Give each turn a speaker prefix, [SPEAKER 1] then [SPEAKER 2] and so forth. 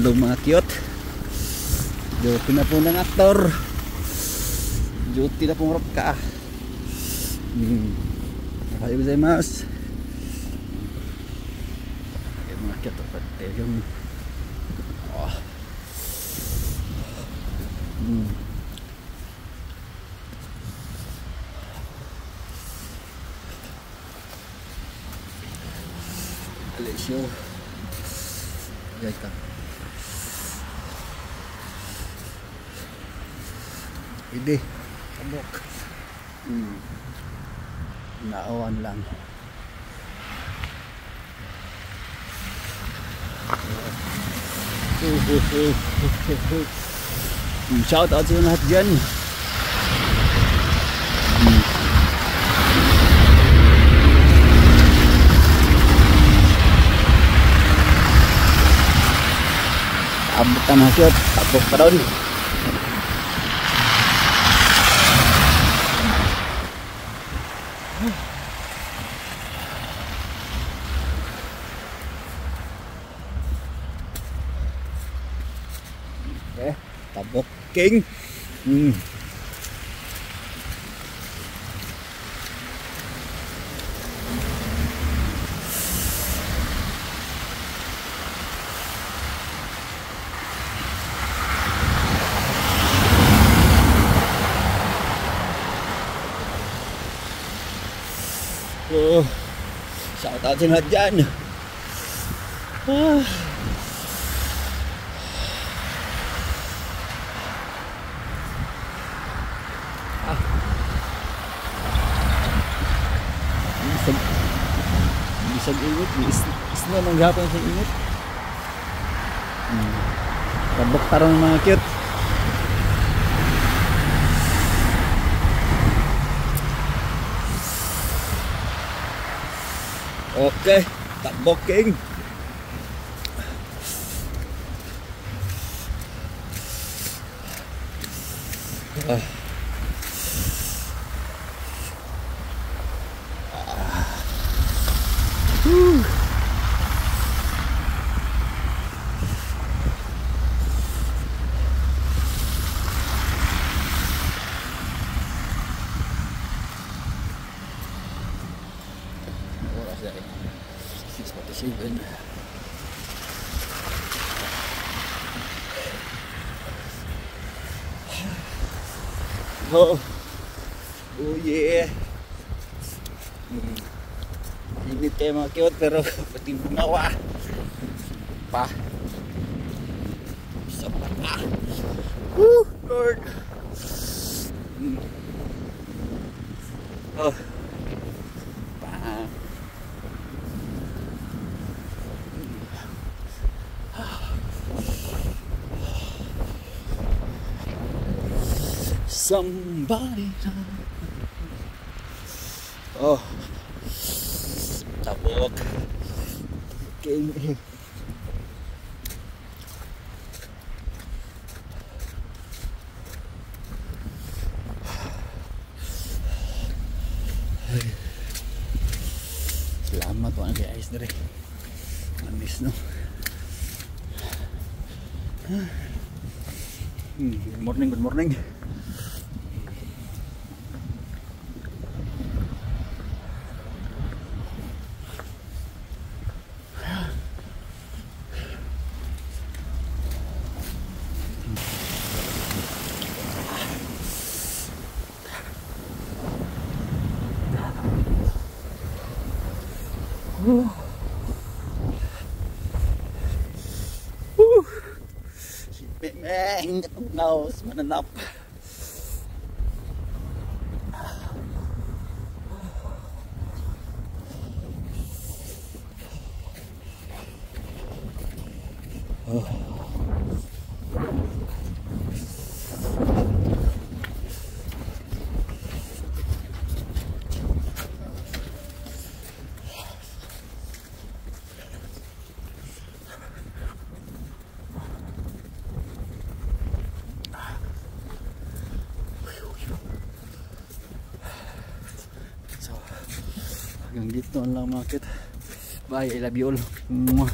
[SPEAKER 1] Tulog mga cute. Duty na po ng aktor. Duty na pong rock ka. Ohayo gozaimasu. Okay, mga cute. Yung oh. Alessio. Ka. Pwede. Tabok. Naawan lang. Shout out sa lahat dyan. Abot na mga cute. Tabok pa doon. Okay, tabok king. Oh, shout out sa lahat dyan. Bisag init, isno nang gapon sa init. Tabok tarong mga cute. Okay, tabok king. Oras na eh. 6:47. Oh, oh yeah. Init kayo mga cute, pero pati bunawa pa. Sa pa. Woo, Lord. Oh. Pa. Somebody. Oh. Tabok. Okay. Salamat po kay Ice dire. Amis no. Good morning, good morning. Ngaos mananap. Oh. Hanggang dito lang mga kit. Bye, I love you all. Mwah.